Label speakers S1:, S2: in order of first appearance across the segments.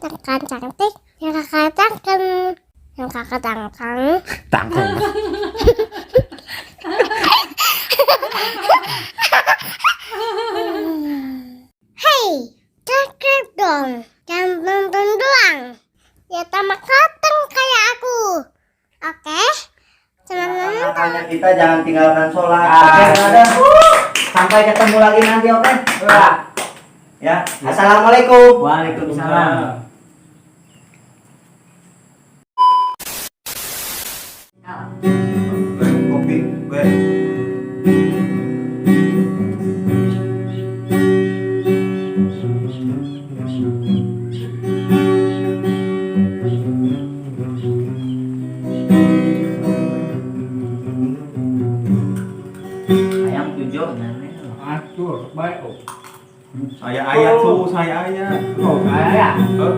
S1: Tekan cantik, yang kakak tangkeng, yang kakak tangkang.
S2: Tangkeng.
S1: Hey, cakep dong. Jangan nonton doang. Ya tambah kateng kayak aku. Oke? Selamat menonton.
S3: Makanya kita jangan tinggalkan sholat. Oke, brother. Sampai ketemu lagi nanti, oke? Ya, assalamualaikum.
S4: Waalaikumsalam.
S5: Kopi, gue.
S4: Ayam tujuh
S2: Atur, baik. Oh.
S5: Saya ayat tuh, saya ayat.
S2: Oh, ayah.
S5: Eh,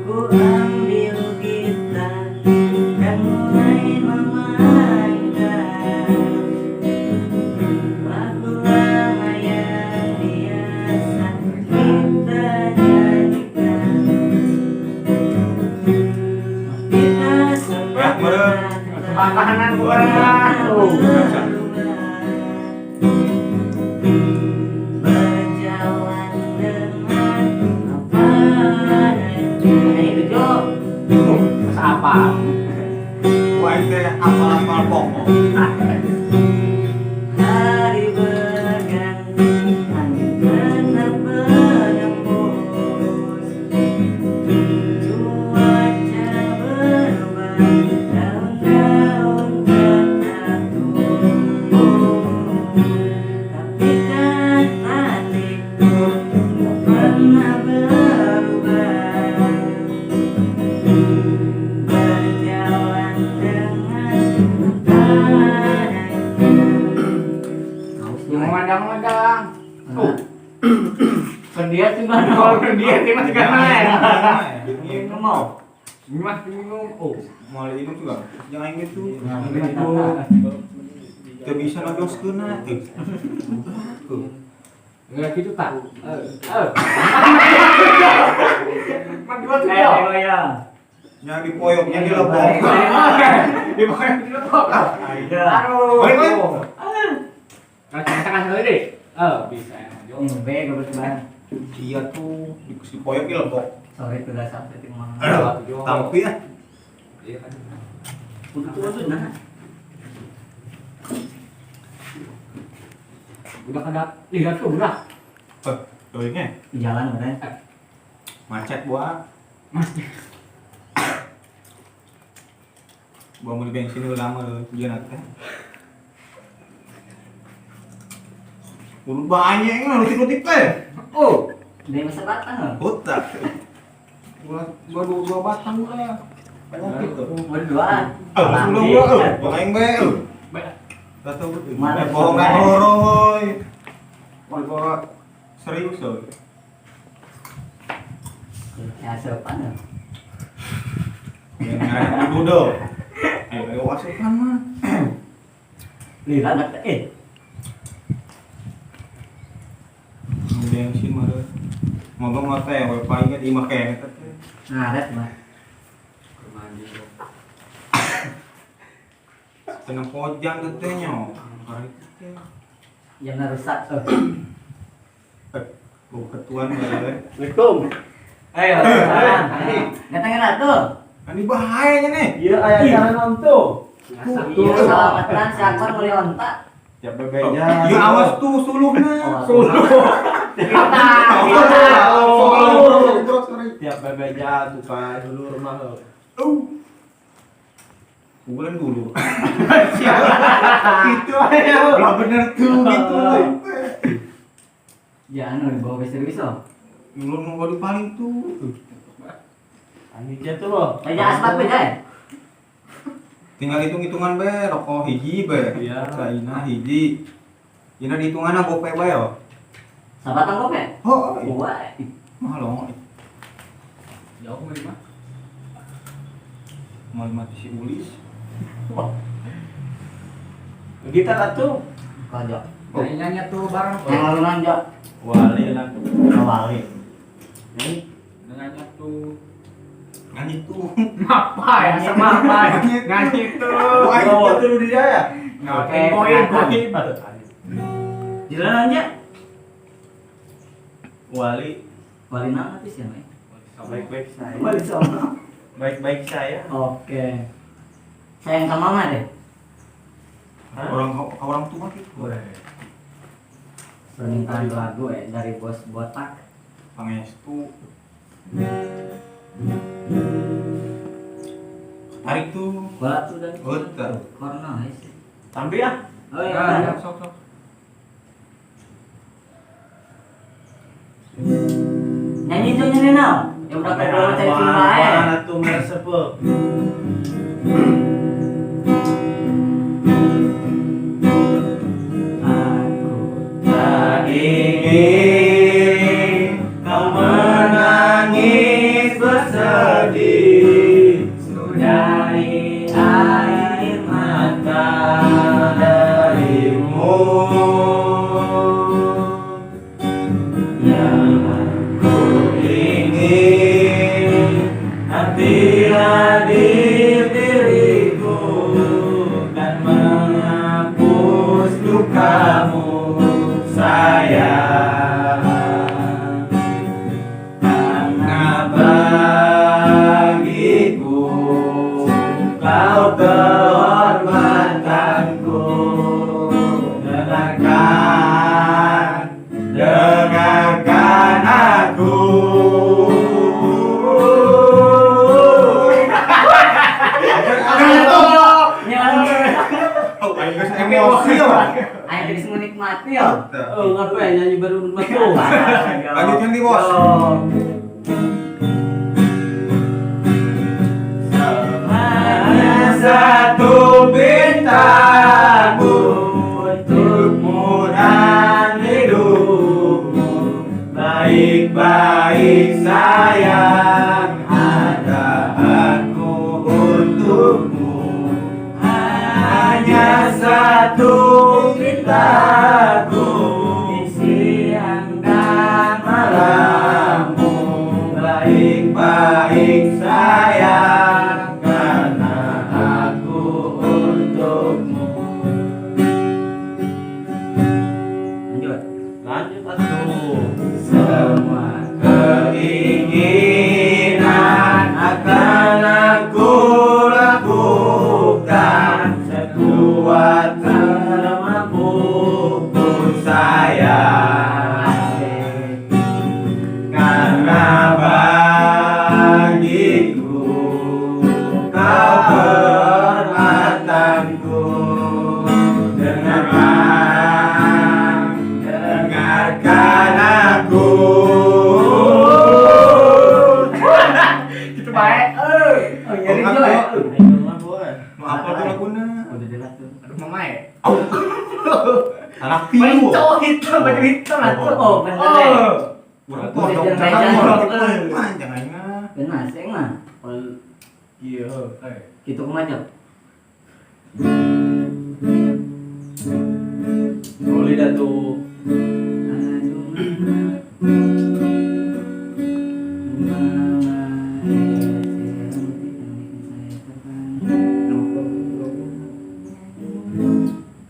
S4: Ku ambil gitar dan mulai memainkan lagu lama yang biasa kita nyanyikan. Kita
S5: Ya, meren.
S2: Makanan kurang.
S4: Berjalan dengan apa adanya. Itu Jo.
S2: Apa?
S5: Wah, itu apal-apal pokok.
S4: Hari berganti, angin tetap berembus. Cuaca berubah, daun-daun tetap tumbuh. Tapi kata hatiku tak pernah berubah. Berjalan dengan apa adanya.
S2: Memandang-mandang. Oh.
S4: Kan dia sih mana?
S2: Oh, dia sih masih kan
S5: Iya,
S4: Mau.
S2: Mas minum. Oh.
S5: Mau itu juga. Jangan gitu.
S2: Itu.
S5: Tidak bisa nojoskeun na.
S2: Enggak gitu tak. Eh. Man dua tuh.
S4: Ayo, ya.
S5: Nya di poyoknya di lebok.
S2: Di pokoknya di lebok.
S4: Iya.
S2: Aduh.
S5: Balik, balik.
S2: Nah, kita kasih lagi deh. Eh, bisa ya.
S4: Ini B kebetulan.
S5: Iya tuh di poyok di lebok.
S4: Sore sudah sampai di mana?
S5: Aduh, tampi ya.
S2: Iya kan.
S4: Udah tua tuh nah.
S2: Udah kada lihat tuh udah.
S5: Eh, doingnya
S4: Jalan katanya.
S5: macet buah.
S2: Mas.
S5: Buah mau di bensin udah lama tuh nanti. Udah banyak yang lutik-lutik teh.
S2: Oh.
S4: Dari masa batang loh.
S5: Otak. Dua dua dua batang lah. Banyak gitu.
S4: Baru dua.
S5: Ah, belum gua, eh, bang aing bae, eh.
S2: Baik.
S5: Gak tau betul.
S4: Mana
S5: Bohong
S4: sebenarnya?
S5: loroi. Bawa serius loh.
S4: Ya sopan loh.
S5: Ya ngarep dulu dong. Ayo asupan mah.
S4: Lila nggak eh.
S5: Bensin mah. Moga mah teh we paling di imah kene teh.
S4: Ngaret mah.
S5: Tenang pojang teh nya. Karena itu teh.
S4: Jangan rusak.
S5: Eh, bau ketuan bae.
S3: Assalamualaikum.
S4: Ayo. Salam. Datangin ratu.
S5: Ini bahayanya nih.
S3: Iya, ayah cara nonton.
S4: Iya, salamatan si Akbar mulai onta.
S3: Tiap bebeja.
S5: Ya awas tuh suluhna.
S2: Suluh. Kita.
S3: Tiap bebeja tuh kan dulu rumah lo.
S5: Bulan dulu.
S3: Gitu aja.
S5: Lah bener tuh gitu.
S4: Jangan udah bawa serius loh.
S5: Lu mau di paling tuh.
S3: Anjir tuh lo.
S4: Banyak aspat beda ya?
S5: Tinggal hitung-hitungan be, rokok hiji be.
S3: Iya.
S5: Saina hiji. Ina dihitunganna gope bae yo.
S4: Sabatang gope?
S5: Oh,
S4: Wah.
S5: mahal loh.
S2: Jauh mau lima.
S5: Mau mati si Ulis. Gitar atuh.
S4: Kau Jo.
S2: Nyanyi tuh bareng.
S4: Yang lalunan Jo.
S5: Wali lah.
S4: Wali.
S2: Nyanyi tuh.
S5: Nyanyi tuh.
S2: Apa ya sama apa? Nyanyi tuh.
S5: Wah, itu tuh dia ya.
S2: Oke, goib goib.
S4: Jalan aja.
S5: Wali.
S4: Wali nama sih ya, Mai?
S5: Baik-baik saya.
S4: Wali sama.
S5: Baik-baik saya.
S4: Oke. Sayang sama mama deh.
S5: Orang orang tua gitu.
S4: Permintaan lagu ya dari bos botak.
S5: Pangestu. Tarik tuh.
S4: Bola tuh dan.
S5: Betul.
S4: Corona ya sih.
S5: Tampil ya.
S4: Oh iya.
S5: Sok sok.
S4: Nyanyi tuh nyanyi now. Ya udah kayak cari cinta ya.
S5: Mana tuh mersepel. Aku tak ingin kau menangis bersedih. Sudahi air mata darimu. Yang aku ingin nanti hadir diriku dan menghapus lukamu sayang. Karena bagiku kau kehormatanku. Dengarkan, dengarkan aku. Emosi ya.
S4: Ayo terus menikmati ya.
S2: Oh, ngapa ya nyanyi baru masuk.
S5: Lanjutkan nih, Bos. Hanya satu pintaku untukmu dan hidupmu. Baik-baik sayang, ada aku untukmu. Hanya satu pintaku di siang dan malammu. Baik-baik sayang, karena aku untukmu.
S4: Lanjut.
S5: Lanjut atuh. Semua keinginan akan aku lakukan sekuat kemampuanku sayang. Karena bagiku kau kehormatanku. Dengarkan, dengarkan aku.
S2: Gitu baik.
S4: Oh, nyari Jo ya.
S5: Mau apa tuh laguna?
S4: Udah jelas tuh.
S2: Aduh mama ya.
S5: Anak
S2: Baju hitam, baju hitam atuh.
S4: Oh, bener deh.
S5: Urang
S4: Udah
S5: tuh
S4: jangan
S5: jangan
S4: jangan.
S5: jangan
S4: Benar, sih mah.
S2: Iya.
S4: Gitu kumaha Jo?
S5: Boleh dah tuh.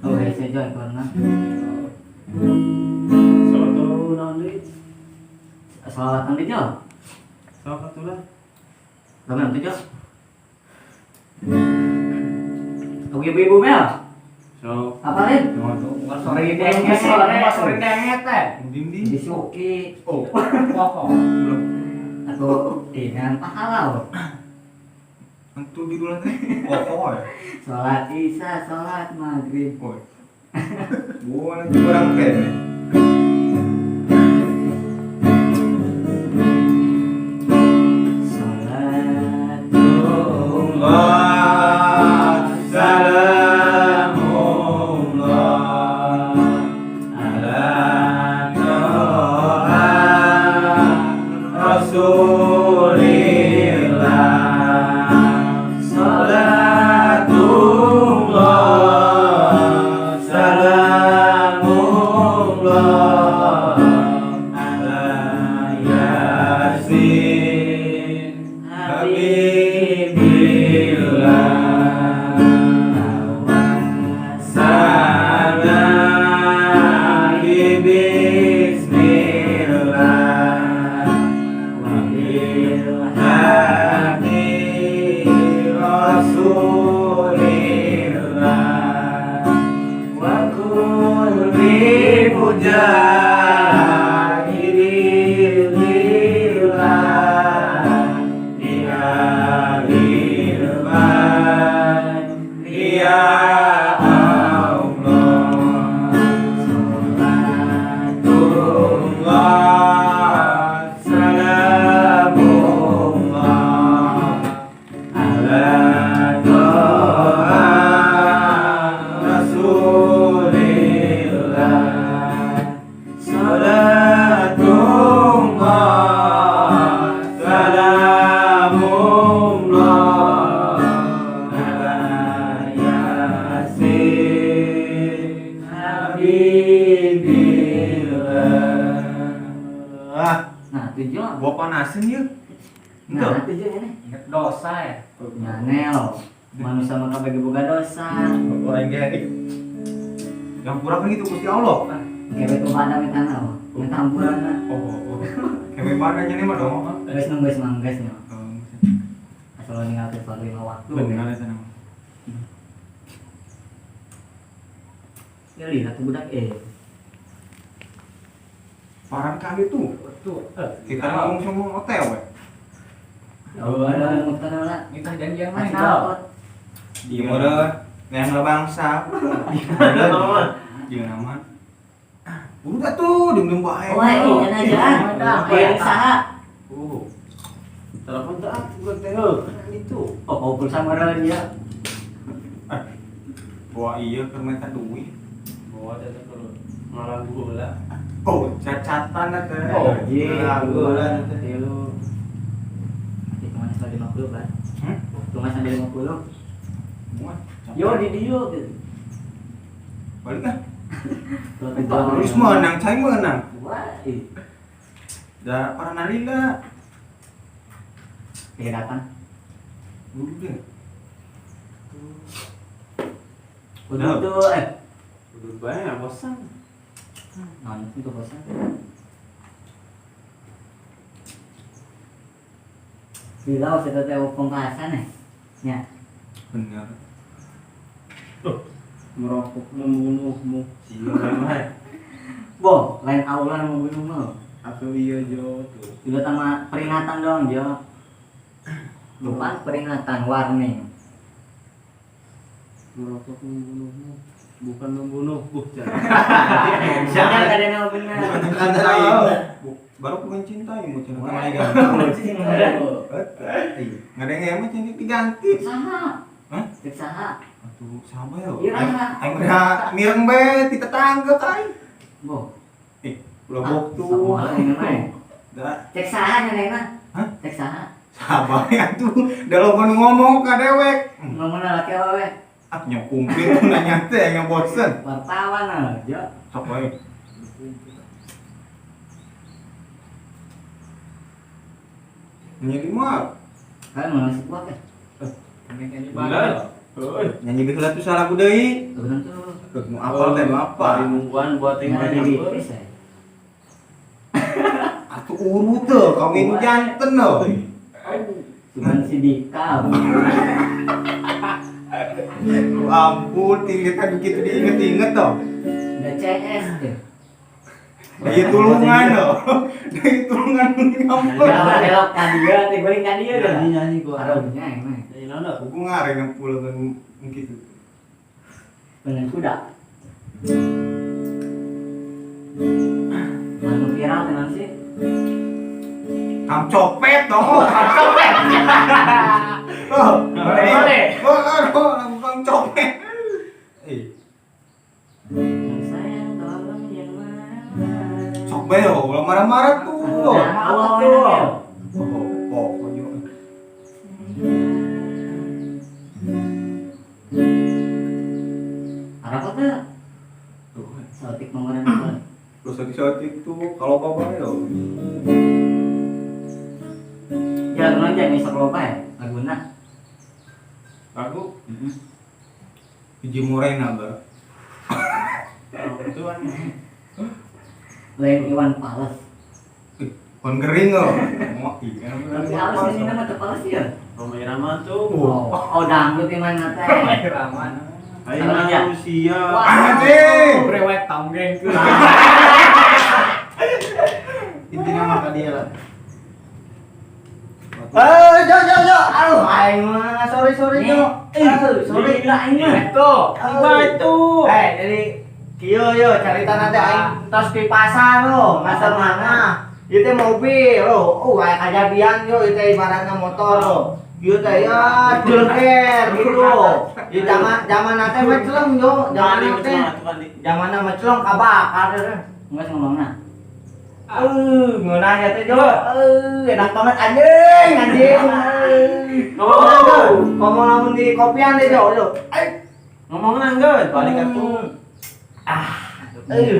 S4: Oh, saya join karena
S5: Soto naon deui?
S4: Salawatan di Jo.
S5: Sok atuh lah.
S4: Kamu nanti Jo. Aku ibu-ibu Mel.
S5: Sok.
S4: Apa Lin?
S2: Bukan sore denget, bukan sore denget teh.
S5: Dindi.
S4: Di Suki.
S2: Oh, pokok.
S4: Atau dengan pahala.
S5: Entu judulnya teh. Pokok ya.
S4: Sholat isya, sholat maghrib.
S5: Woi. Gua nanti kurang kene.
S4: Sholatullah,
S5: salamullah ala Toha Rasulillah. Salatullah, Ya Allah, Salatullah, salamullah ala Toha Rasulillah. Salatullah, salamullah ala Yasin Habibillah. Ah,
S4: Nah, tujuh.
S5: gua panasin yuk.
S4: Nah, tujuh ini.
S2: Ingat dosa ya.
S4: Nyanel. Manusia mah kabeh boga dosa.
S5: Orang kayak yang kurang gitu Gusti Allah.
S4: Kewe tuh pada minta naon? Minta ampuran.
S5: Oh, oh. Kayak mana nya nih mah dong?
S4: Geus nu geus mah geus nu. Asal ninggalkeun sholat lima waktu.
S5: Bener eta nama.
S4: Ya lihat tuh budak eh.
S5: Paran kali tuh.
S2: Tuh,
S5: Kita ngomong sama hotel we.
S4: Oh, ada mutar lah.
S2: Minta janjian main.
S4: Asal.
S5: Iya meureun. Yang bangsa. Iya nama. Udah tuh, diem-diem bae.
S4: Wah, ini aja. Wah, saha?
S5: Oh.
S6: Telepon tuh ah, gua teh heuh, itu.
S4: Oh, oh pulsa modal dia.
S5: Wah iya keur minta duit.
S6: Bawa teh teh kalau malah gula.
S5: Oh, cacatan teh.
S2: Oh,
S4: iya.
S5: Gula teh.
S4: Tilu. Itu mana 50, Pak?
S5: Hmm?
S4: Cuma sampai 50.
S5: Wah,
S4: Yo di dio gitu.
S5: Balik ah.
S4: Terus
S5: Terus menang, cai menang.
S4: Wah, ih.
S5: Da para nalila.
S4: Kayak datang.
S5: Dulu deh.
S4: Udah tuh eh.
S6: Udah banyak bosan.
S4: Nah, itu bosan. Bila saya teh pembahasan ya. Ya.
S5: Bener.
S6: Merokok membunuhmu.
S5: Iya, mah.
S4: Boh, lain Allah yang membunuh mah.
S5: Atau iya jo tuh.
S4: Juga sama peringatan dong, Jo. Bukan peringatan, warning.
S6: Merokok membunuhmu. Bukan membunuhku.
S4: Jangan ada yang benar.
S5: Bukan lain. Baru bukan cinta ya mau cinta lagi ganti. Nggak ada yang emang cinta diganti.
S4: Saha?
S5: Hah?
S4: Cek saha?
S5: Atuh sama ya.
S4: Iya.
S5: Aing udah mireng be ti tetangga kai.
S4: Boh.
S5: Eh, ulah bok tuh.
S4: Sama ini mah.
S5: Da
S4: Cek saha nya mah?
S5: Hah?
S4: Cek saha?
S5: sabar ya tuh. Da loba nu ngomong ka dewek.
S4: Ngomongna laki awewe.
S5: Ah, nya kumplit tuh nanya teh yang bosen.
S4: Wartawan aja.
S5: Sok wae. Nyanyi mah.
S4: Kan mau nasi kuah kan?
S6: Bener.
S5: Nyanyi baheula tuh salah deui.
S4: Bener tuh.
S5: Nu apal teh nu apa?
S6: Bari nungguan buat yang
S4: Nggak ada
S6: banyak.
S4: di bis ya.
S5: Atuh urut teh kawin janten loh.
S4: Cuman si Dika.
S5: Ampun, tinggitan begitu diinget-inget toh.
S4: Udah CS deh.
S5: Dari tulungan loh. Dari tulungan ngampun.
S4: Jangan belok kan dia, tinggalin kan dia dah.
S6: Nyanyi nyanyi gua.
S4: Harusnya emang.
S6: Nyanyi naon dah?
S5: Aku ngareng yang pulang gitu.
S4: Bener kuda. Lagu viral tenan sih.
S5: Kang copet dong, kang copet. Oh,
S2: Boleh.
S5: Oh, oh, kang copet. Eh,
S4: Sayang tolong yang mana.
S5: sok bae oh, ulah marah-marah tuh.
S4: Nah, awal tuh.
S5: Oh, oh, oh, yo.
S4: Arah apa tuh?
S5: Tuh,
S4: Sotik mengoreng apa?
S5: lu sakit-sakit tuh kalau apa yo.
S4: Ya, lagu aja nih sok loba ya. Laguna.
S6: Lagu.
S5: Hiji morena bar.
S6: Itu kan.
S4: Lain Iwan Fals.
S5: Kon gering loh. Mau iya.
S4: Tapi halus ini nama teu Fals ya.
S6: Roma Irama tuh.
S4: Oh, oh dangdut yang mana teh?
S2: Raman.
S6: Hai manusia.
S5: Anjing.
S2: Brewek tanggeng.
S5: Intinya mah ka dia lah.
S3: Eh, Jo Jo Jo. Aduh, aing mah sorry sorry Jo. Aduh, sorry.
S4: Gila aing mah.
S2: Itu.
S3: Itu. Eh, jadi kieu yo carita nanti aing tos di pasar lo, ngasar mana? Ieu teh mobil lo. Oh, aya kajadian yo ieu teh ibaratna motor lo. Ieu teh ya jeleker gitu. Ieu zaman zaman teh meceleng yo, zaman teh. Zamanna meceleng kabakar.
S4: Enggak sih ngomongna.
S3: Ngeunah ya teh Jo. Enak banget anjing, anjing. Ngomong ngomong lamun di kopian deh Jo, Jo.
S6: Ngomongna geus, balik atuh.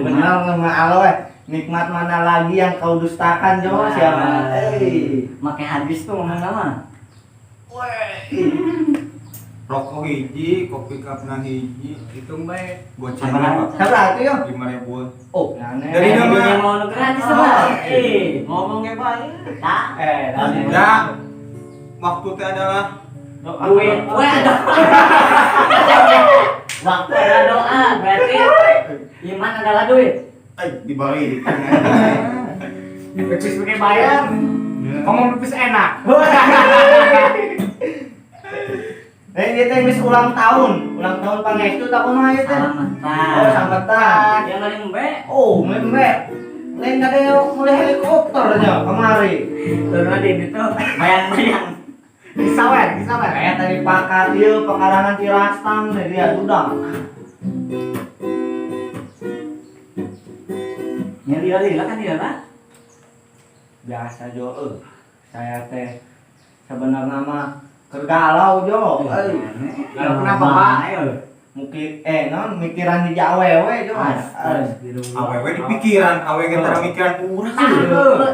S3: Benar ngomong aloe. Nikmat mana lagi yang kau dustakan Jo siapa?
S4: Make hadis tuh ngomong mah.
S5: Rokok hiji, kopi cupna hiji,
S2: Hitung bae.
S5: goceng
S3: Sabar atuh yo.
S5: 5.000.
S3: Oh, aneh.
S5: Dari
S4: Dari
S5: nama.
S4: mau nu gratis mah. Eh,
S6: Ngomong ge bae.
S4: tak.
S5: Ya. Waktu teh adalah
S4: Duit. Weh, ada. Waktu adalah doa, berarti iman adalah duit.
S5: Dibalik.
S2: Pipis pakai bayar. Ngomong pipis enak.
S3: Ieu teh geus ulang tahun pangestu tak kumaha ieu teh?
S4: Salamatan.
S3: Oh, salamatan.
S4: Yang lain embe.
S3: Oh, membe. Lain kada mulai helikopternya kemari.
S4: Turun di itu bayang-bayang.
S2: Disawer, disawer.
S3: Kayak tadi pakar ieu pekarangan Cirastan deh dia sudah.
S4: Nyeri lah kan dia lah.
S3: Biasa Jo, saya teh sebenarnya mah keur galau Jo.
S2: Galau kenapa, Pak?
S3: Mungkin non mikiran di awewe Jo.
S5: Awewe di pikiran, awewe ge tara mikiran urang.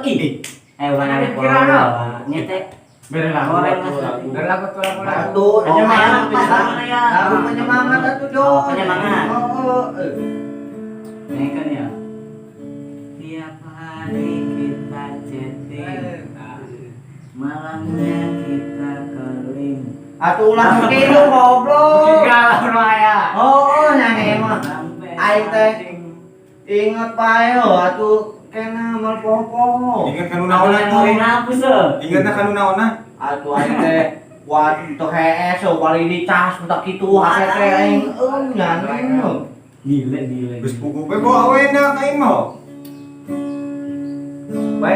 S4: Ih. Ulah
S2: Pikiran, no?
S4: Nyete.
S2: Bere lagu. Bere lagu tuh lagu lagu.
S3: Atuh,
S4: Penyemangat,
S3: penyemangat. Lagu penyemangat atuh Jo.
S4: Penyemangat.
S3: Oh,
S4: Ini kan ya. Tiap hari kita chatting, malamnya kita calling.
S3: Atuh ulah kitu goblok.
S2: Galau nu aya.
S3: Oh, nyanyi mah.
S4: Sampai
S3: Aing teh inget bae ho atuh kena mal poho-poho.
S5: Ingat kanu naonna tuh.
S4: Ngapus tuh.
S5: Ingat na kanu naonna?
S3: Atuh aing teh kuat teu hees ho bari dicas utak kitu hate teh aing euy nyanyi.
S4: Gila gila.
S5: Geus puguh we bawa awena ka imah.
S3: Bae.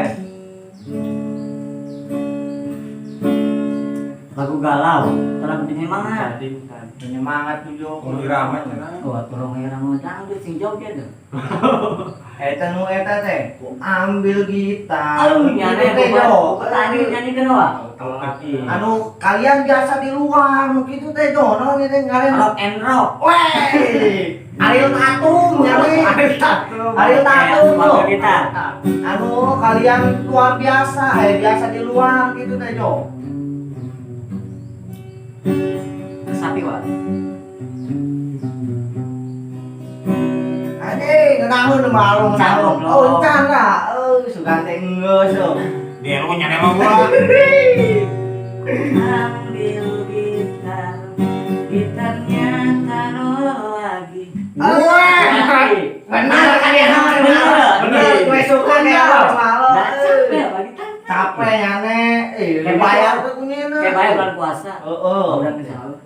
S4: Lagu galau, lagu penyemangat.
S3: Penyemangat tuh Jo.
S5: Rhoma Irama cenah.
S4: Oh, tolong Irama dangdut sing joget tuh.
S3: Eta nu eta teh, ku ambil gitar.
S4: Aduh, nyane
S3: Gitu teh, Jo.
S4: Tadi nyanyi kenapa?
S3: Anu kalian biasa di luar nu kitu teh Jo, naon ieu teh kalian.
S4: Rock and roll.
S3: Weh, Ariel Tatum nyari.
S2: Ariel Tatum.
S3: Ariel Tatum
S4: Lagu
S3: tuh.
S4: kita.
S3: Anu kalian luar biasa, biasa di luar gitu teh Jo.
S4: Sapi wa.
S3: Anjing, ngeunahun malu ngeunahun. Oh, can lah. Euy, sugan teh geus oh.
S5: Dia lu nyane mah gua.
S4: Ambil gitar, gitarnya taruh lagi.
S3: Weh, benar kalian benar. Benar, gue suka nih malu.
S4: Capek lagi kan.
S3: Capek nyane, dibayar tuh kunyina.
S4: Kayak bayar bulan puasa.
S3: Heeh.
S4: Udah misalnya.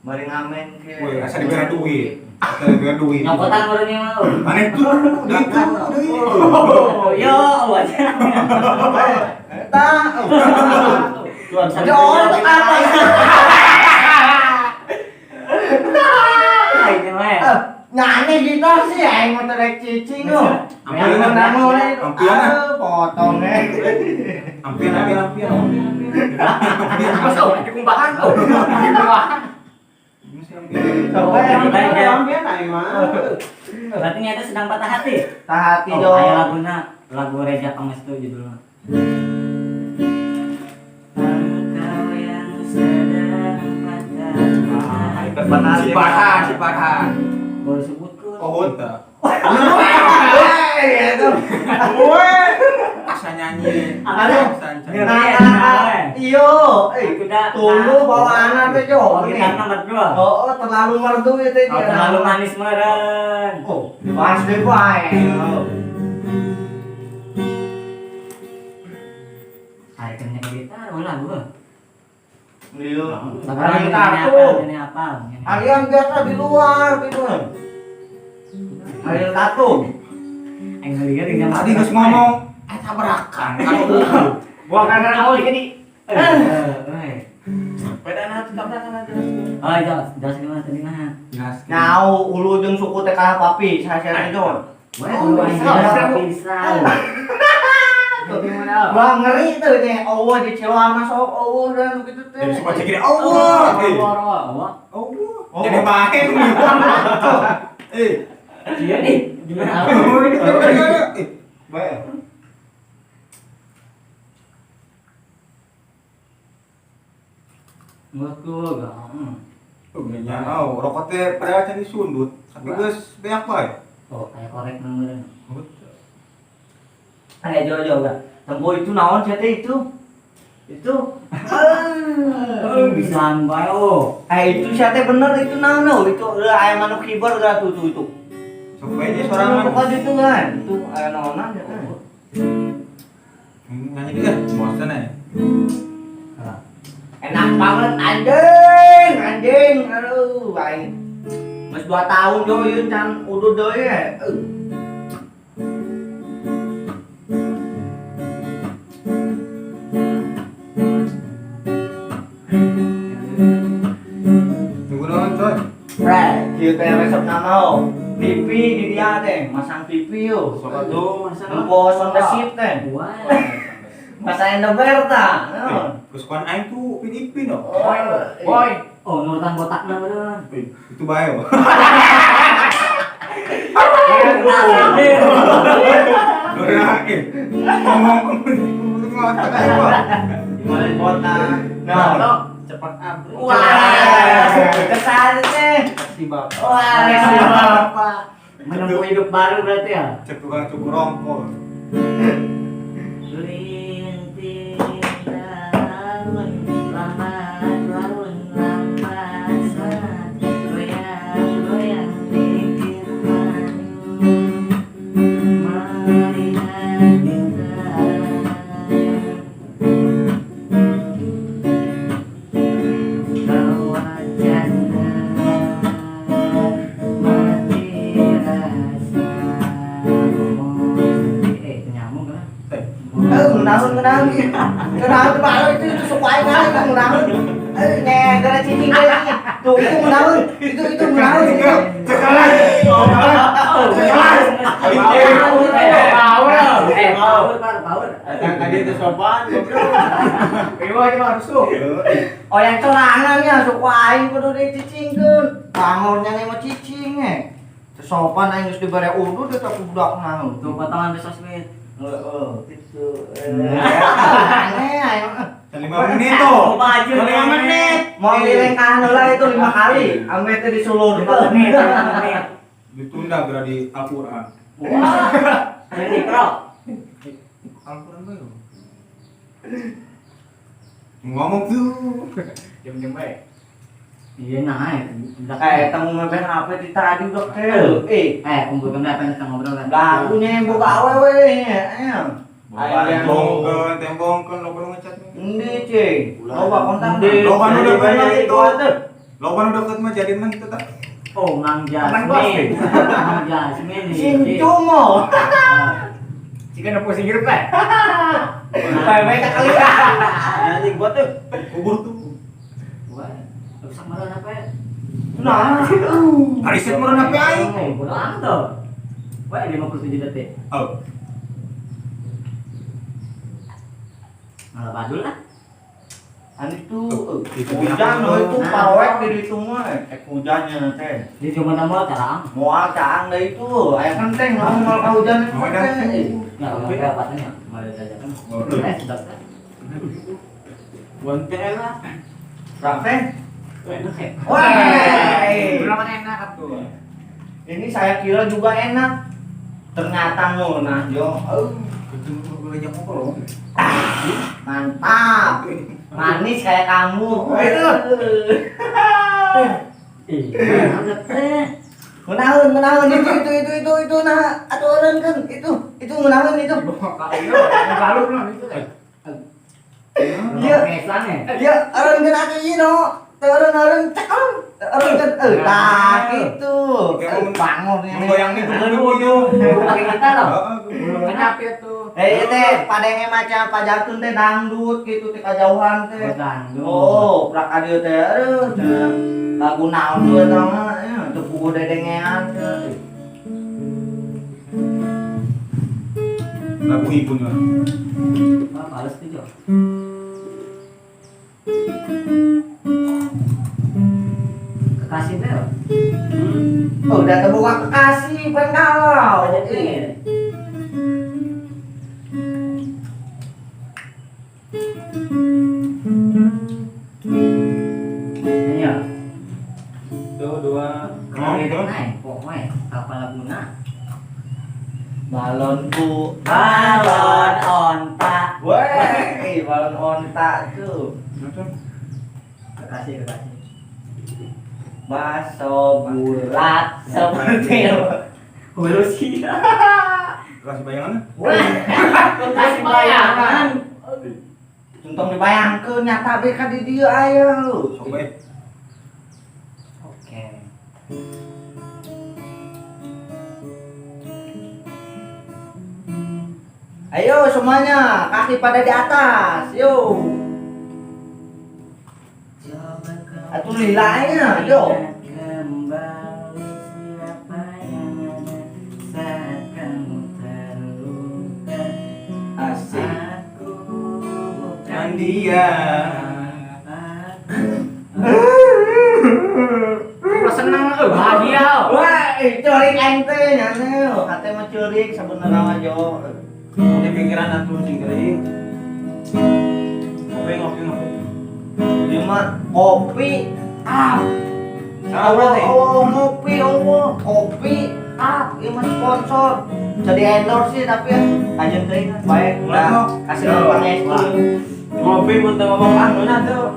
S3: Mari ngamen ke.
S5: Woi, asa dibere duit. Asa dibere duit.
S4: Nyokotan barunya mau.
S5: Aneh tuh, udah itu, udah itu.
S4: Yo, aja.
S3: Eta. Jo, apa?
S4: Ini mah.
S3: Nyane gitar sih aing mah terek cicing lo.
S5: Ampian, ampian.
S3: Potong eh.
S5: Ampian, ampian, ampian.
S2: Masuk di kumbahan. Di kumbahan.
S6: Ampian aing mah.
S4: Berarti nyata sedang patah hati.
S3: Patah hati
S4: Oh,
S3: Jo.
S4: aya laguna, lagu Reja Pangestu judulnya. Engkau yang sedang patah hati.
S5: Si Farhan, si Farhan.
S4: Boleh sebutkan.
S5: Oh, tah.
S3: Weh, itu.
S5: Weh. Asa Maksa nyanyi.
S3: Aduh. Nah, iyo, tulu bawaan teh jo.
S4: Oh, kita merdu.
S3: Oh, terlalu merdu itu
S4: Oh, terlalu manis meren.
S3: Oh, dibahas deh bae.
S4: Hari kerja gitar, ulah gua.
S3: Iya.
S4: Hari
S3: kartu.
S4: Ini apa?
S3: Harian biasa di luar gitu. Harian kartu.
S6: Tadi geus ngomong tabrakan.
S2: Gua karena awal jadi.
S6: Sepeda nanti tabrakan aja.
S4: Oh, jelas, jelas gimana tadi mah.
S5: Jelas.
S3: Nyau ulu jeung suku teh kalah papi, saya itu.
S4: Wah, ulu aing pisau.
S3: Wah, ngeri tuh teh. Allah di Ciloa masuk Allah dan begitu teh.
S5: Jadi suka cek Allah.
S4: Allah.
S5: Allah. Jadi main.
S4: Iya nih, gimana?
S5: Baik.
S4: Betul, gak.
S5: Oh, oh, rokok teh padahal can disundut, tapi geus beak bae.
S4: Oh, kayak korek meureun.
S3: Ayo jauh-jauh gak. Tempo itu naon sia teh itu? Itu.
S4: Bisaan bae oh.
S3: Itu sia teh bener itu naon oh, itu aya manuk kibar gak tuh itu.
S5: Sok bae dia sorangan.
S3: Rokok itu kan. Itu aya naonan ya.
S5: Nyanyi dia, bosan ya.
S3: Enak banget anjing, anjing. Aduh, aing. Geus 2 tahun deui can udud deui.
S5: Tunggu naon, coy.
S3: Pre, kieu teh resep nama TV di dia teh, masang TV yo.
S6: Sok atuh masang.
S3: Nempo sound sip teh.
S4: Wah.
S3: Masang Endoberta.
S5: Kesukaan aing tuh Upin Ipin oh.
S2: Boy.
S4: Oh, nurutan botakna bener.
S5: Itu bae. Ngomong ngotak aing.
S6: Gimana botak?
S3: Nah,
S6: cepat abri.
S3: Wah, kesan teh.
S6: Si bapak.
S3: Wah, si bapak.
S4: Menempuh hidup baru berarti ya?
S5: Cek tukang cukur rongkol.
S3: Ngenaun baru itu suku aing ngenaun. Gara cicing deui. Tuh itu ngenaun. Itu ngenaun.
S5: Cekalan. Cekalan.
S4: Power. Power.
S6: Tadi itu sopan.
S2: Ieu mah rusuh.
S3: Oh yang corangannya suku aing kudu dicicingkeun. Bangunnya mah cicing eh. Sopan aing geus dibere udud eta budak naon.
S4: Tuh potongan besok sweet.
S3: Heeh, gitu. Aneh, ayo.
S5: 5 menit tuh. 5 menit.
S3: Mau dilengkahan heula itu 5 kali. Ame teh disulur.
S4: 5 menit, 5 menit.
S5: Ditunda geura di Al-Qur'an.
S4: Wah. Ini bro.
S5: Al-Qur'an bae. Ngomong tuh.
S2: Jam-jam bae.
S4: Iya nah,
S3: temu ngepen HP di tadi udah teh.
S4: Kumpulkan apa yang kita ngobrol kan?
S3: Lah, aku nyembok awewe nya.
S5: Tembongkeun, tembongkeun lo perlu ngecat.
S3: Endi, Cing? Loba kontak.
S5: Loba nu deket mah itu. Loba nu deket mah jadi mah tetap.
S4: Oh, Mang Jasmine. Mang Jasmine.
S3: Sincumo.
S2: Jika nu pusing hirup teh.
S3: Bae-bae tak kali.
S6: Anjing gua tuh.
S5: Kubur tuh.
S4: Wah, rusak meureun apa ya?
S3: Nah,
S5: Ariset meureun apa aing?
S4: Bodo amat tuh. Wah, 57 detik.
S5: Oh.
S4: Malah badul lah.
S3: An itu hujan loh itu paroek di ditu mah. Hujannya teh.
S4: Di cuma moal caang.
S3: Moal caang da itu. Aya kenteng lamun moal ka hujan teh.
S4: Enggak, enggak apanya. Malah jajan. Sedap kan.
S6: Bonten lah.
S3: Teh.
S6: Enak ya.
S3: Wah,
S2: berapa enak tuh.
S3: Ini saya kira juga enak. Ternyata ngeunah jo. Mantap. Manis kayak kamu.
S5: Itu.
S3: Ngeunahun, ngeunahun itu nah atuh eureun kan itu ngeunahun itu.
S2: Lalu itu teh.
S3: Iya. Iya, eureun kan atuh ieu no. Teu eureun-eureun cekel. Eureun kan tah gitu. Bangun ini.
S5: Menggoyang nih dulu.
S4: Pakai gitar loh.
S2: Kenapa itu?
S3: Eh teh padenge maca pajarkeun teh dangdut gitu teh kajauhan teh.
S4: Dangdut.
S3: Oh, prak ka dieu teh aduh. Lagu naon tuh eta mah ya teu puguh dedengean teh.
S5: Lagu ibu nih.
S4: Ah, males tuh, Jo. Kekasih teh.
S3: Oh, udah terbuka kekasih pan galau.
S4: Iya.
S6: Tuh dua.
S4: Naik, pokoknya apa laguna?
S3: Balonku,
S4: Balon onta.
S3: Weh, balon onta tuh.
S4: Kekasih, kekasih.
S3: Baso bulat seperti
S4: Huruf sih.
S5: Kasih bayangan.
S4: Wah, kekasih bayangan.
S3: Untung dibayangkeun nyata be ka di dieu aya lu.
S5: Sok bae.
S4: Oke.
S3: Ayo semuanya, kaki pada di atas. Yo. Atuh lilanya, yo.
S4: Kembali siapa yang ada saat kamu terluka.
S3: Asik.
S4: Aku bukan
S5: dia.
S2: Aku seneng, bahagia.
S3: Wah, ceurik aing teh nya teh. Hate mah ceurik sabenerna mah jo.
S6: Di pikiran atuh sing gering. Ngopi ngopi ngopi.
S3: Ieu mah kopi ah.
S6: Salah berarti.
S3: Oh, ngopi, oh, kopi ah, ieu mah sponsor. Jadi endorse sih tapi ya ajeun teuing bae.
S6: Ulah,
S3: Kasih pangestu.
S6: Ngopi mun teu ngomong ah ngeunah tuh.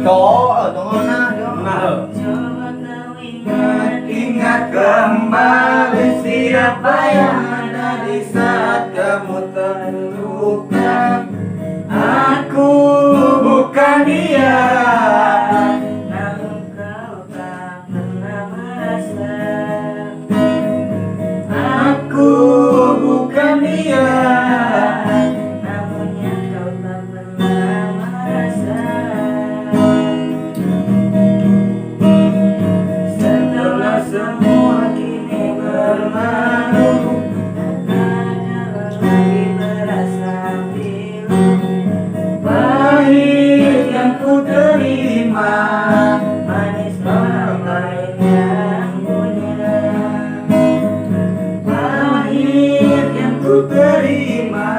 S3: Tuh, tunggu nah, yo.
S6: Ngeunah heuh.
S4: Coba kau ingat.
S5: Ingat kembali siapa yang ada di saat kamu terluka. Aku bukan dia.
S4: Namun kau tak pernah merasa.
S5: Aku bukan dia.
S4: Namun yang kau tak pernah merasa.
S5: Setelah semua kini berlalu,
S4: Tak ada lagi merasa pilu.
S5: pahit yang ku terima,
S4: Manis orang lain yang punya.
S5: pahit yang ku terima.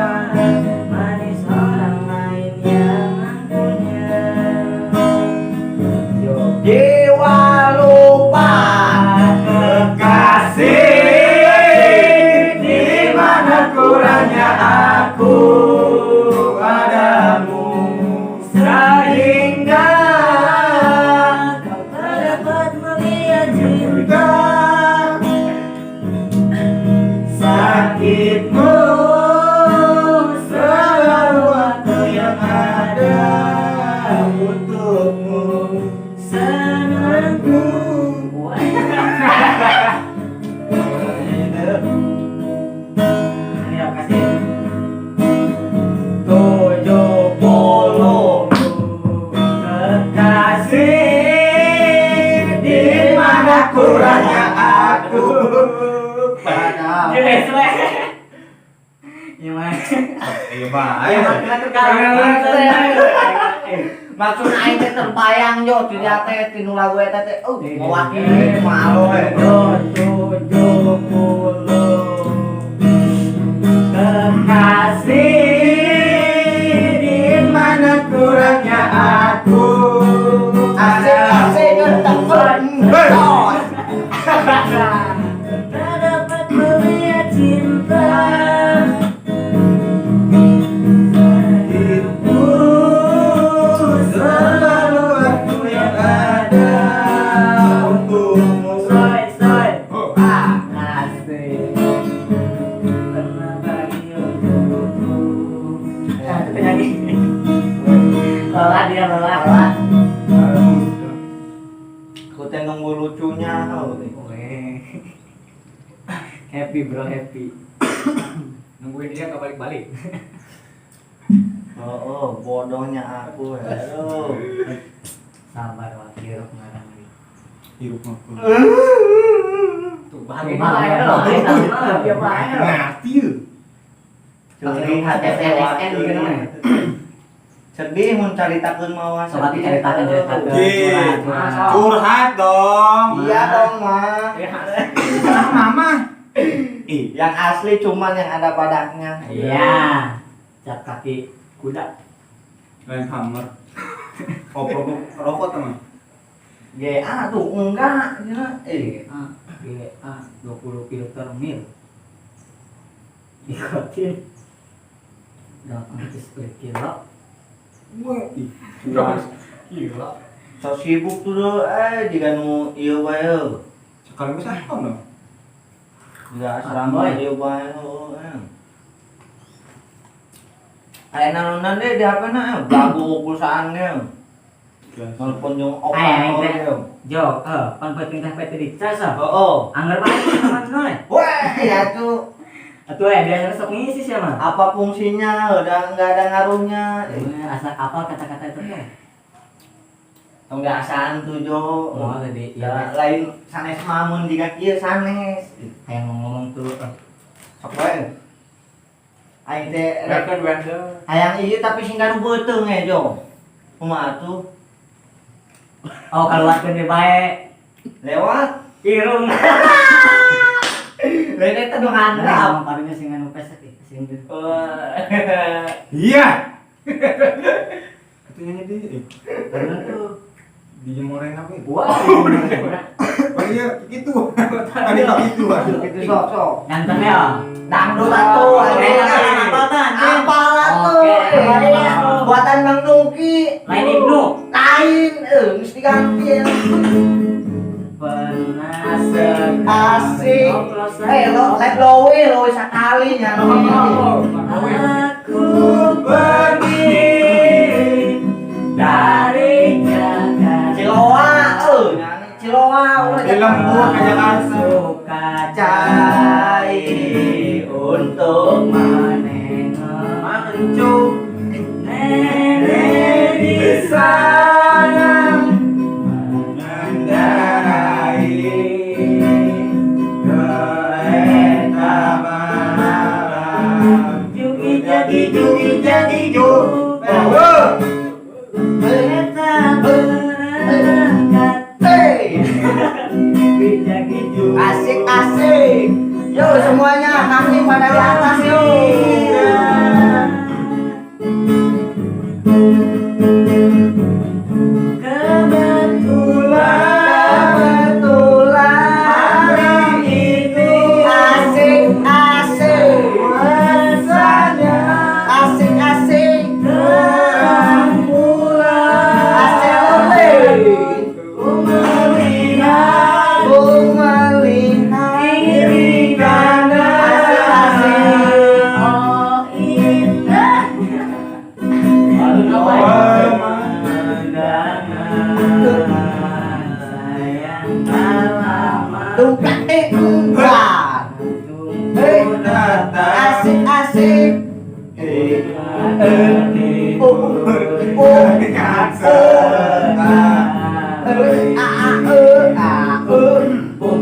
S4: Manis orang lain yang punya.
S3: Jiwa lupa
S5: Kekasih, di mana kurangnya aku padamu, sehingga
S4: Kau tak dapat melihat cinta.
S5: sakitmu selalu aku yang ada untukmu,
S4: Senangku. Wah. Ini ya kasih.
S3: 70.
S5: Kekasih, di mana kurangnya aku padamu.
S4: Jelas weh. Gimana?
S5: Iya bae.
S3: Maksud aing teh terbayang yo di dia teh tinu lagu eta teh. Oh, mewakili malu we.
S4: 70.
S5: Kekasih, di mana kurangnya aku
S3: Asik asik
S5: padamu.
S3: tos.
S4: Tak dapat melihat cinta. Happy bro, happy.
S2: Nungguin dia nggak balik-balik.
S3: Oh, bodohnya aku. Aduh.
S4: Sabar wak, hirup ngarang.
S5: Hirup mah.
S2: Tuh bahagia.
S4: Bahagia.
S2: Bahagia bahagia.
S5: Ngerti yeuh.
S3: Curi hati
S4: SNSN gitu namanya.
S3: Sedih mun caritakeun mah.
S4: Sobat diceritakan ceritakan.
S5: Iya.
S4: Curhat.
S5: Curhat dong.
S3: Iya dong, mah.
S5: Salah mama. Ih,
S3: Yang asli cuman yang ada badaknya.
S4: Iya. Cap kaki kuda.
S5: Lain hammer. Oh, rokok, rokok teman.
S3: GA tuh enggak, ya. Eh,
S4: GA, GA 20 filter mil. Nikotin 810 kilo.
S5: Wah, ih.
S2: Gila.
S3: So sibuk tuh deh, jika nu ieu bae heuh.
S5: Sekali bisa apa dong?
S3: Jika asrama ieu bae heuh. Aya nanonan deh di HP na, lagu pulsaannya. Nelpon jeung
S4: Aya,
S3: operator
S4: teh.
S3: ieu.
S4: Jo, pan penting teh PT dicas ah.
S3: Heeh.
S4: Angger bae teman nol.
S3: Wah, ya tuh
S4: Atuh ya biasanya sok ngisi sih mah.
S3: apa fungsinya? Udah nggak ada ngaruhnya.
S4: Asa apa kata-kata itu teh?
S3: Tong asaan tuh Jo.
S4: Oh, tadi
S3: Ya,
S4: ya
S3: lain sanes mamun jika kieu sanes.
S4: hayang ngomong tuh
S3: Sok wae. Aing teh rek
S2: Rekan Wender.
S3: hayang ieu tapi sing kanu beuteung eh Jo. Kumaha tuh?
S4: Oh, keluarkeun we bae.
S3: Lewat.
S4: Irung.
S3: Lain eta nu
S4: Nah,
S3: handap.
S4: parunya sing anu pesek ih, sing
S3: Wah.
S5: Iya. Itu nyanyi di
S4: Parunya tuh.
S5: di jemuran apa ya?
S4: Wah,
S5: Oh iya, gitu. Tadi gitu.
S3: Gitu sok sok.
S4: Nyanten ya.
S3: Dangdut atuh.
S4: Eh, apa anjing?
S3: Apal atuh.
S4: Oke.
S3: Buatan Bang Nuki.
S4: Lain Ibnu.
S3: Lain, geus diganti.
S4: Pernah sekali
S3: Asik.
S4: oplosan.
S3: Eh, lo let lowe lowe sakali nya
S4: Aku pergi dari Jakarta.
S3: Ciloa, nyanyi Ciloa ulah
S5: Di lembur ke Jakarta.
S4: Suka
S3: Cai
S4: untuk menengok
S6: Mancung.
S4: nenek di sana
S5: Mengendarai kereta malam.
S4: Jugi jadi jugi jadi ju.
S5: Oh,
S4: Kereta berangkat.
S3: Hey,
S4: Bijak ju.
S3: asik asik. Yo semuanya kaki pada di atas yo.
S4: Kebetulan
S3: Kebetulan
S4: ini
S3: asik asik.
S4: rasanya
S3: Asik asik.
S4: terang bulan.
S3: Asik oleh.
S4: Ku melihat
S3: Ku melihat
S4: kiri kanan.
S3: Asik asik.
S4: Oh indah. Pemandangan sayang tak lama.
S3: Tumplak empat.
S4: Tunggu
S5: datang.
S3: Asik asik.
S4: tertidur.
S3: Oh, oh,
S4: Oh.
S3: A A E A E O E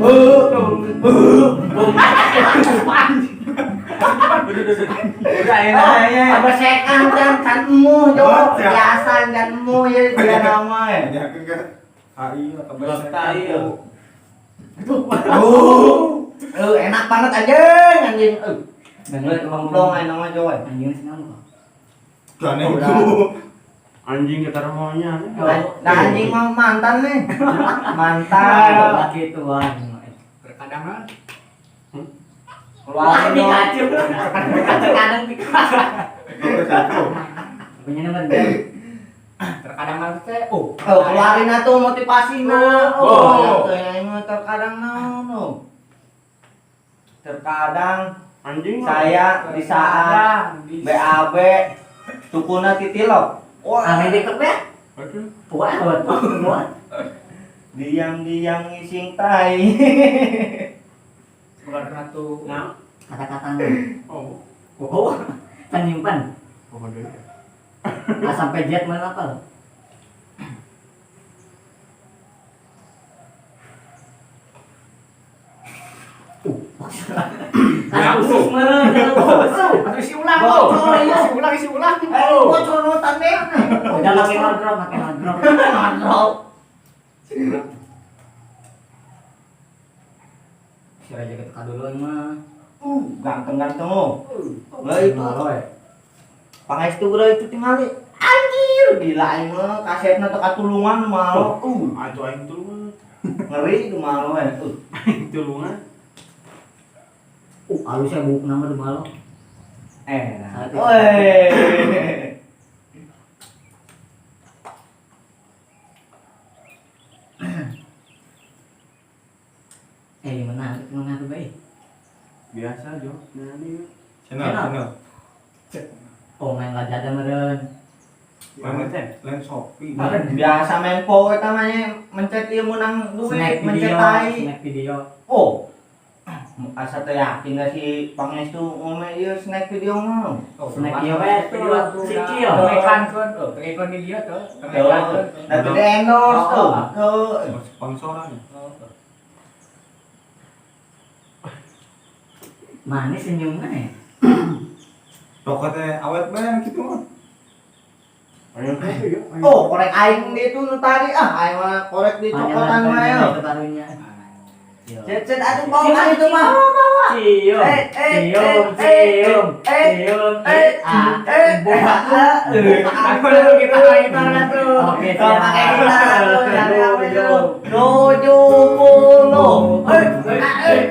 S6: Udah enak ya.
S3: Apa sekan kan kan emu jo
S5: Bocah.
S3: biasa kan emu ya dia nama ya.
S5: Ya kan AI atau
S6: Geus tai, ya.
S5: Oh.
S3: Enak banget anjing anjing.
S4: Bener,
S3: Komplong aing nama jo.
S4: Anjing senang kok.
S5: Gane
S3: Udah.
S5: itu.
S6: Anjing kita rumahnya.
S3: Nah anjing mah mantan nih. Mantan.
S4: Laki tua.
S2: Terkadang kan
S4: Wah,
S3: Keluarin dong.
S4: Pikachu. Terkadang Pikachu. Punya nomor dia.
S2: terkadang kan teh oh
S3: Oh, keluarin atuh motivasina.
S2: Oh.
S3: Oh, atuh yang terkadang naon oh. Terkadang
S6: Anjing.
S3: saya di saat BAB sukuna titilok. Wah,
S4: Ame deket ya?
S6: Aduh.
S4: Wah, wah.
S3: diam-diam ngising tai.
S2: Ular ratu.
S6: Nah,
S4: Kata-kata.
S6: oh.
S4: Oh, kan nyimpan.
S5: Oh, deui.
S4: A sampai Z mana hafal? Kan khusus meureun, kan khusus.
S2: Atuh isi ulang lo.
S3: Bocor, iya.
S2: Isi ulang, isi ulang.
S3: Eh, bocor nutan deh.
S4: Udah makin ngedrop, makin ngedrop.
S3: Ngedrop.
S4: Si Raja ketika dulu mah.
S3: Ganteng-ganteng oh. Lah itu
S4: Malo ya.
S3: Pangestu bro itu tingali. Anjir, gila aing mah kasetna teu katulungan malo.
S6: Atuh aing tulungan.
S3: Ngeri itu malo eh.
S6: Aing tulungan.
S4: Halusnya buku nama di malo.
S3: Eh. Woi.
S4: Gimana? Gimana tuh, Bay?
S6: Biasa, Jo. Nah, ini
S5: Channel, channel.
S4: Oh, main Lazada meureun.
S5: Lain Shopee.
S3: Biasa main po eta mah nya mencet ieu meunang
S4: Snack
S3: duit, mencet
S4: video,
S3: tai.
S4: snack video.
S3: Oh. Asa teh yakin da si Pangestu ngome ieu snack video mah.
S4: Snack video we,
S2: tuh.
S4: si Cio.
S2: Iklan kan, oh, iklan di dia tuh.
S3: Tuh, nanti di endorse tuh. Tuh.
S5: Sponsoran.
S4: Manis senyumnya ya.
S5: Rokoknya awet banget gitu mah.
S6: Aing kopi ya.
S3: Oh, korek aing di itu nu tadi ah, aing mah korek di cokotan mah ya.
S4: Itu karunya.
S3: Cet cet atuh bawa itu mah.
S4: Cium,
S3: Eh, eh,
S4: cium,
S3: eh,
S4: cium,
S3: eh,
S4: cium,
S3: eh,
S4: ah,
S3: eh, eh,
S2: Aku dulu kita lagi tangan tuh.
S4: Oke,
S3: Kalau
S4: siap.
S3: pakai gitar tuh, jangan apa itu. 70. Eh, eh,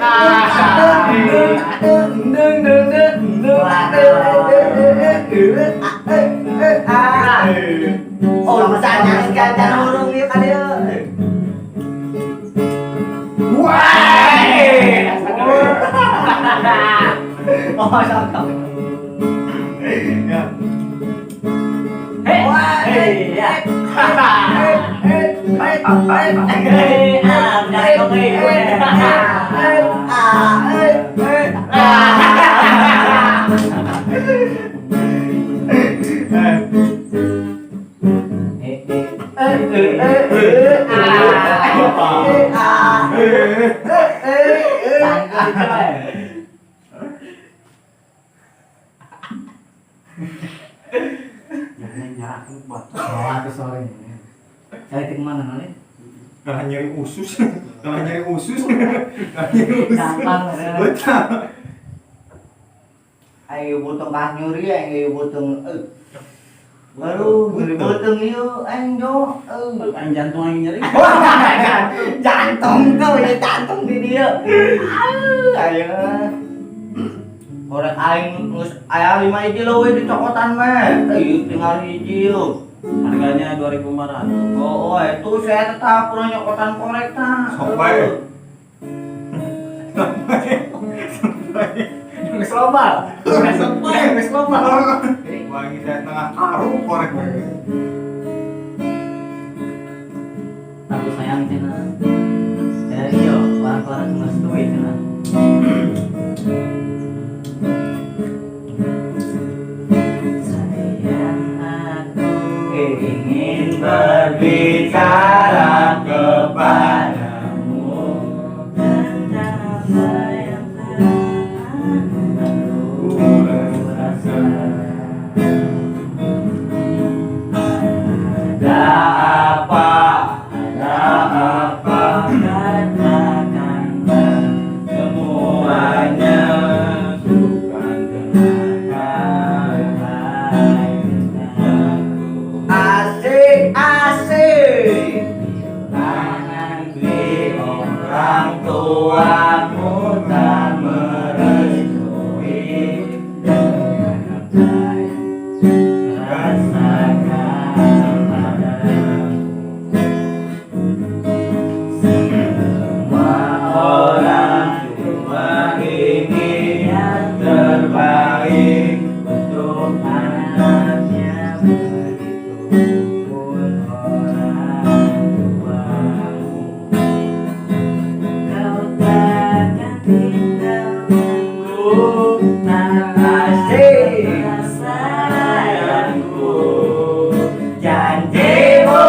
S3: deng deng deng deng deng eh. Oh, bisa nyanyi kan urung ieu ka dieu. Oh, sok.
S5: Ya.
S4: Hei, hei, ya. Hei, ah, jangan kau Eh,
S6: Jangan nyarakan batu.
S4: Oh, aku sore. Saya ke mana nolnya?
S5: Kalah nyeri usus. Kalah nyeri usus. Kalah nyeri usus.
S4: Gampang,
S5: Betul.
S3: Ayo botong kah nyuri, ayo botong. Baru nyuri botong ieu aing jo.
S6: Aing jantung aing nyeri.
S3: Jantung tuh, ya jantung di dia. Ayo. Korek aing geus aya 5 hiji leuwih di cokotan mah. Tinggal hiji yeuh.
S6: Harganya 2.500.
S3: Oh, itu saya tetap pernah nyokotan korek tah.
S5: Sampai.
S2: Geus loba.
S5: Sampai.
S2: Geus loba.
S5: Wangi saya tengah karung korek.
S4: Aku sayang cina. Iyo, orang-orang merestui cina. Sayang aku ingin
S3: Berbicara kepadamu
S4: tentang apa yang telah aku rasa.
S3: Ada apa? Ada apa?
S4: Katakanlah
S3: Semua
S4: Asik. Sayangku, janjimu,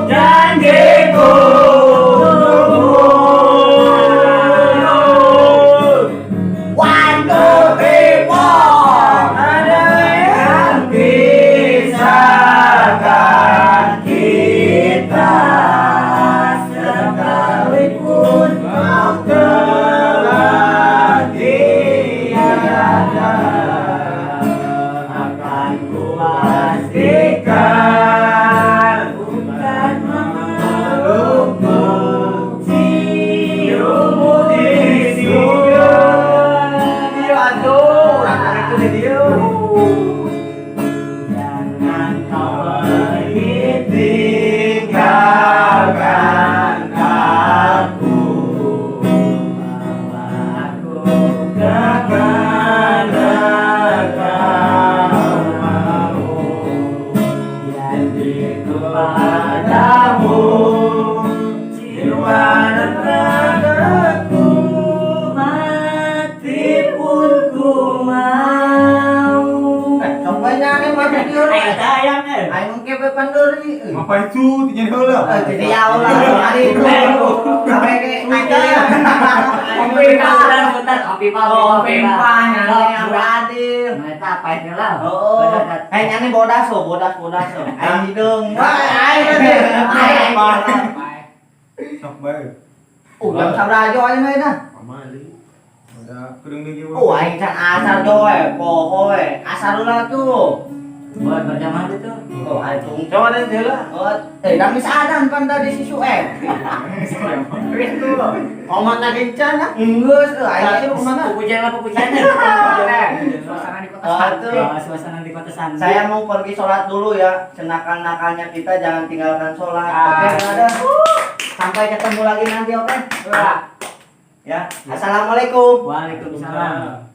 S4: janjiku.
S3: One, two, three, four.
S4: Ada yang pisahkan kita sekalipun kau telah tiada, akan kupastikan bukan memelukmu, ciummu di surga.
S3: Iya aduh, urang itu di dieu.
S4: Jangan kau pergi, tinggalkan aku. Bawa aku kemana kau mau. Janjiku padamu, jiwa dan ragaku, mati pun ku mau.
S3: Eh, sok bae nyanyi mah di dieu. Aing ke be pandori.
S5: Apa itu? Tinggal heula.
S3: Eh, jadi ya ulah hari itu. Sampai ke aing.
S4: Putar, kopi pak,
S3: Oh,
S4: kopi pak.
S3: pimpah nyanyi yang adil.
S4: Nah, itu apa itu lah?
S3: Oh, eh nyanyi bodas oh, bodas bodas oh. Aing hideung. Wah, aing aing.
S5: Sok bae.
S3: Oh, jam sabaraha jo aing mah dah.
S5: Pamali. Udah kering deui.
S3: Oh, aing can asar jo we, poho we. Asar ulah tuh.
S4: Buat berjamaah itu.
S3: Oh, aing tung.
S6: Coba deh heula.
S3: Oh, eh, dan bisa ada pan tadi si Sueb.
S2: Itu.
S3: Oman tadi can ah. Enggeus euy, aing teh kemana?
S4: Pupujan lah, pupujan.
S2: Suasana di kota
S3: Oh,
S2: Santri.
S3: tuh.
S4: Suasana di kota Sandi.
S3: Saya mau pergi sholat dulu ya. Senakal-nakalnya kita jangan tinggalkan sholat.
S2: Ah.
S3: Oke, brother. Sampai ketemu lagi nanti, oke?
S2: Wah.
S3: Ya. Assalamualaikum.
S4: Waalaikumsalam.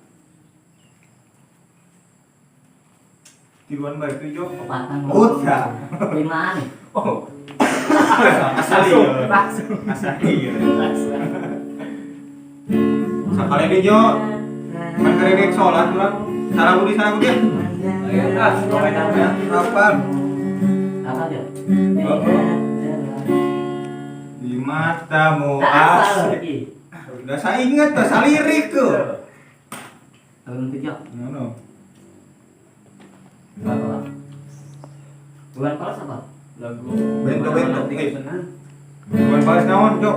S5: Tiluan bae itu Jo.
S4: Opatan.
S5: Udah.
S4: Limaan.
S5: Oh. Asal
S2: Langsung, langsung.
S5: Asal iya. Sakali deui Jo. Kan kerek sholat urang. Salah budi salah budi.
S2: Ayo, ah,
S5: Ya, kapan?
S4: Apa dia?
S5: Oh, Di matamu
S4: Apa
S5: asik.
S4: lagi?
S5: Udah saya ingat tuh, saya lirik tuh.
S4: Belum tujuh.
S5: Ngono.
S4: Apa? Bulan polos apa?
S6: Lagu.
S5: Bento bento. Eh, bukan balas naon, Jo.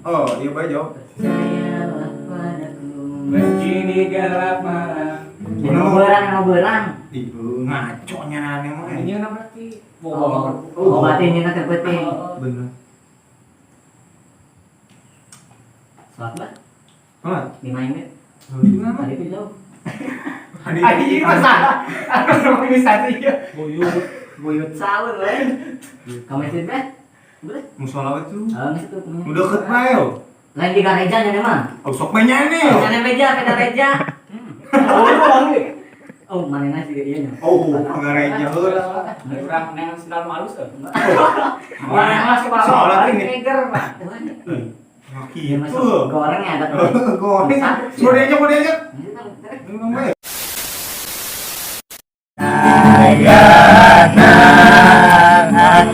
S5: Oh, iya bae, Jo.
S4: Percayalah padaku.
S2: Begini gelap malam.
S4: Yang mau berang, yang mau berang.
S5: Ibu ngaco nyanane mah.
S2: Ini apa berarti?
S4: Oh, oh, batinnya nanti penting.
S5: Bener.
S4: Sholat lah,
S5: Sholat.
S4: 5 menit.
S5: Gimana?
S4: Tadi itu jauh.
S5: Tadi
S2: Ini masalah. Aku bisa sih.
S6: Buyut.
S4: Buyut sahur, weh. Kamu masjid beh? Boleh?
S5: Musola itu.
S4: Oh, nggak situ.
S5: Udah deket bae, yo.
S4: Lain di gereja nih mah.
S5: Oh, sok bae nyane, yo.
S4: Nyane meja, peda meja.
S3: Oh,
S4: Oh, mana nasi iya nya.
S5: Oh, gereja heula.
S2: Urang neng sendal malus tuh.
S5: Wah,
S2: Masuk
S5: sholat ini.
S2: Neger, Pak.
S5: Nah,
S4: Iya
S5: gitu.
S4: masuk goreng ya ada.
S5: Goreng. Sore aja, sore aja. Minum bae.
S4: Akan